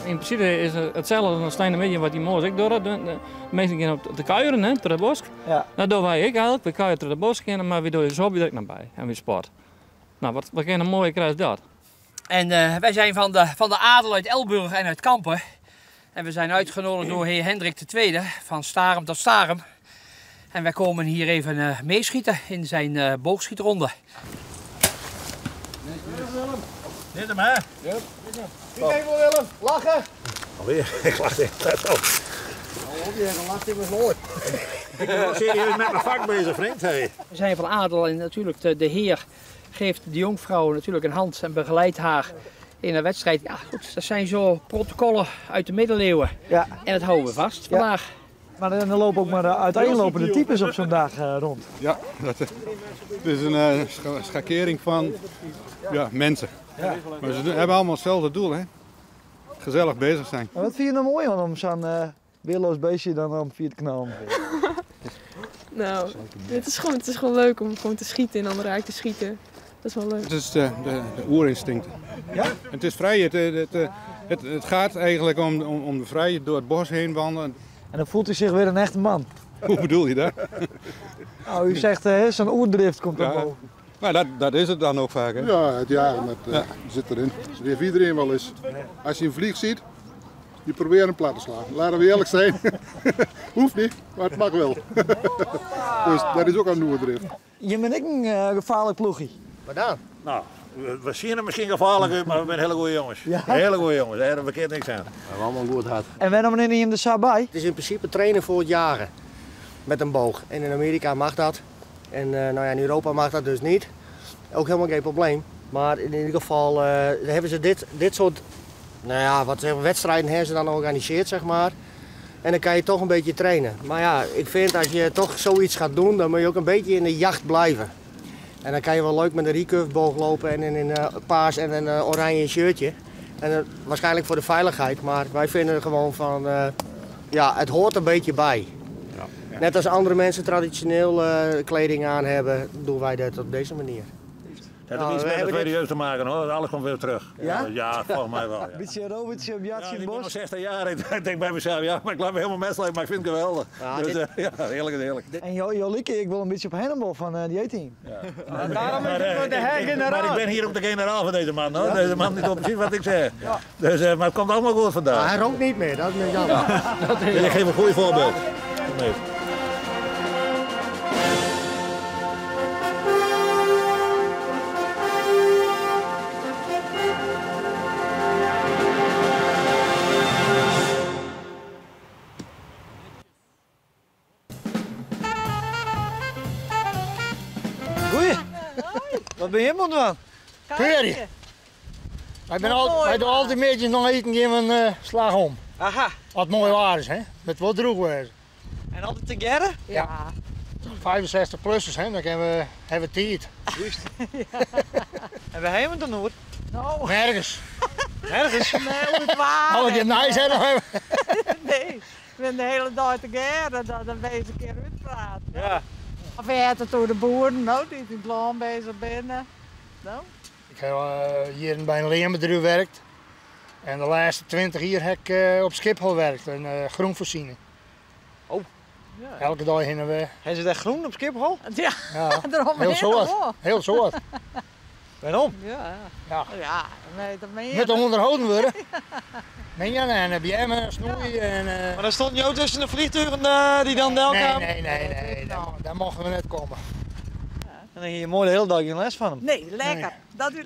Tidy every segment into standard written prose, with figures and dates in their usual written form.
Yn prinsipe is it itselde as sneintemiddeis wat dy moarns ek dogge. De minsken gean op te kuieren, hè, troch de bosk. Ja. Dat dogge wy ek eigentlik. Wy kuiere troch de bosk hinne, mar wy dogge ús hobby der ek noch by en wy sport. No, wat, wat kin in moaier krije as dat? En wij zijn van de adel uit Elburg en uit Kampen. En we zijn uitgenodigd door heer Hendrik II van Starum tot Starum. En wij komen hier even meeschieten in zijn boogschietronden. Dit hem, hè? Ja. Kijk even Willem, lachen! Alweer, ik lach echt net op. Dan lacht ik me nooit. Ik ben wel serieus met mijn vak bezig, vriend. Hey. We zijn van adel en natuurlijk de heer geeft de jonkvrouw natuurlijk een hand en begeleidt haar in een wedstrijd. Ja, goed, dat zijn zo protocollen uit de middeleeuwen. Ja. En dat houden we vast vandaag. Maar er lopen ook maar uiteenlopende types op zo'n dag rond. Ja, het is een schakering van, ja, mensen. Ja. Maar ze hebben allemaal hetzelfde doel, hè? Gezellig bezig zijn. Maar wat vind je nou mooi aan om zo'n weerloos beestje dan om vier te knallen? Nou, het is gewoon leuk om gewoon te schieten en dan raak te schieten. Dat is wel leuk. Het is de oerinstincten. Ja? Het is vrij, het gaat eigenlijk om de vrijheid door het bos heen wandelen. En dan voelt u zich weer een echte man. Hoe bedoel je dat? Nou, u zegt, zo'n oerdrift komt dan boven. Maar dat is het dan ook vaak, hè? Ja, het jagen, dat zit erin. Dat heeft iedereen wel eens. Als je een vlieg ziet, die probeert hem plat te slaan. Laten we eerlijk zijn. Hoeft niet, maar het mag wel. Dus dat is ook een oerdrift. Je bent ook een gevaarlijk ploegje. Wat dan? Nou, we zien hem misschien gevaarlijk uit, maar we zijn hele goede jongens. Ja? Hele goede jongens, daar hebben we verkeerd niks aan. We hebben allemaal een goed hart. En waarom neem je hem de zo bij? Het is in principe trainen voor het jagen. Met een boog. En in Amerika mag dat. En in Europa mag dat dus niet. Ook helemaal geen probleem. Maar in ieder geval hebben ze dit soort, nou ja, wat zeggen, wedstrijden hebben ze dan georganiseerd. En dan kan je toch een beetje trainen. Maar ja, ik vind als je toch zoiets gaat doen, dan moet je ook een beetje in de jacht blijven. En dan kan je wel leuk met een recurveboog lopen en in een paars en een oranje shirtje. En waarschijnlijk voor de veiligheid, maar wij vinden gewoon van, ja, het hoort een beetje bij. Ja. Net als andere mensen traditioneel kleding aan hebben, doen wij dat op deze manier. Het heeft niets We met hebben het dit serieus te maken hoor, alles komt weer terug. Ja? Ja, volgens mij wel. Ja. Beetje Robertje op Jatje Ja, in het ik ben bos. nog 60 jaar, ik denk bij mezelf, ja, maar ik laat me helemaal menselijk, maar ik vind het geweldig. Ja, Dus, dit ja, heerlijk, heerlijk. En Jolieke, ik wil een beetje op Hannibal van die A-team. Ja. Maar daarom is Maar, het voor de hergeneraal. Maar ik ben hier ook de generaal van deze man, hoor. Ja? Deze man doet precies wat ik zeg. Ja. Dus, maar het komt allemaal goed vandaag. Maar hij rookt niet meer, dat is jammer. Ja. Dat is Dus ik geef een goed voorbeeld. Nee. Goeie. Wat ben je helemaal aan? Curry. Wij zijn al, wij doen altijd een beetje nog eten geven een slag om. Aha. Wat mooi waar is, hè? Met wat droeg wezen. En altijd te gerren? Ja. 65 plussers, hè? Dan hebben we tijd. Juist. Ja. En we hebben het dan hoor. Nou. Nergens. Nergens? Nee, hoe het waar. Alle keer nice, hè? Dan hebben we- Nee, ik ben de hele dag te gerren, dan ben je eens een keer uitpraten. Ja. Of je hebt het door de boeren, nou, die in het land bezig binnen. Nou. Ik heb hier bij een leembedrijf gewerkt. En de lêste 20 jier ha ik eh, op Schiphol werkt in eh, groenvoorziening. Oh. Elke dei hinne en wer. Ha se dêr groen op Schiphol? Ja, Ja, derom heel soad. Heel soad. Wêrom? Ja. Ja. Ja, nee, dat meen je. Moat ûnderholden wurde. Mean en de beammen snoeie en... eh, Maar dan stond jo tusken de vliegtuigen eh, die dan del Nee, kwamen? nee, nee, nee, daar, daar mochten we net komen. En dan hie je mooi de hele dag geen les van hem. Nee, lekker. Dat is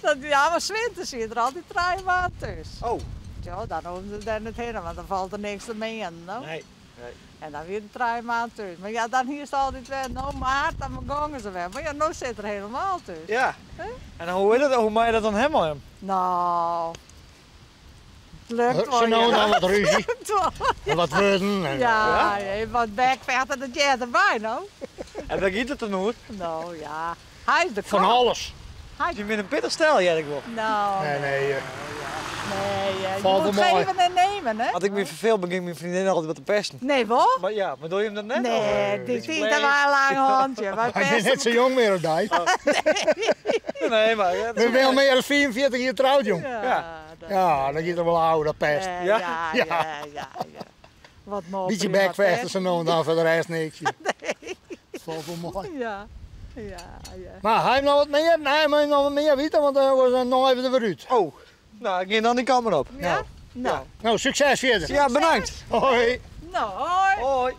dat, ja, maar 's winters zit er altijd drie maanden thuis. Oh. Ja, dan hoeven ze daar niet heen, want dan valt er niks te meen. No? Nee. nee. En dan weer drie maanden thuis. Maar ja, dan hier is het altijd weer, nou maart, dan gongen ze weer. Maar ja, nu zit er helemaal thuis. Ja. En hoe is dat, hoe maak je dat dan helemaal hem? Nou, het lukt wel. Ze nou ja. dan wat ruzie. Lukt wel. En wat woorden. En, Ja, ja, wat bekvechten, dat jij erbij, nou. En waar gaat het dan hoor? Nou ja, hij is de Van kop. alles. Hij... Je bent een pittig stijl, Jerk wel. Nou, Nee, nee. eh, nee, je Valt moet wel mooi. geven en nemen, hè? Als ik me verveel, begin ik mijn vriendin altijd wat te pesten. Nee, wel? Maar ja, maar doe je hem dat net? Nee, Of, dit beetje is vlees? een lang handje. Wij Ik ben pesten net zo jong meer als hij. Nee, maar... ja, dat We is- zijn al meer dan 44 jaar trouwd, jong. Ja, dat- Ja, dan gaat er wel oude, dat pest. Ja, Ja? ja, ja, ja. ja. Wat mooi. Beetje bekvechten ze nou en dan voor de rest niks. Het valt wel mooi. Ja, ja, ja. Maar hij heeft nog wat meer, nee, hij moet nog wat meer weten, want dan was hij nog even er weer uit. Oh, nou, ik ging dan die kamer op. Ja? Nou, Nou, succes verder. Ja, bedankt. Hoi. nou, hoi. Hoi.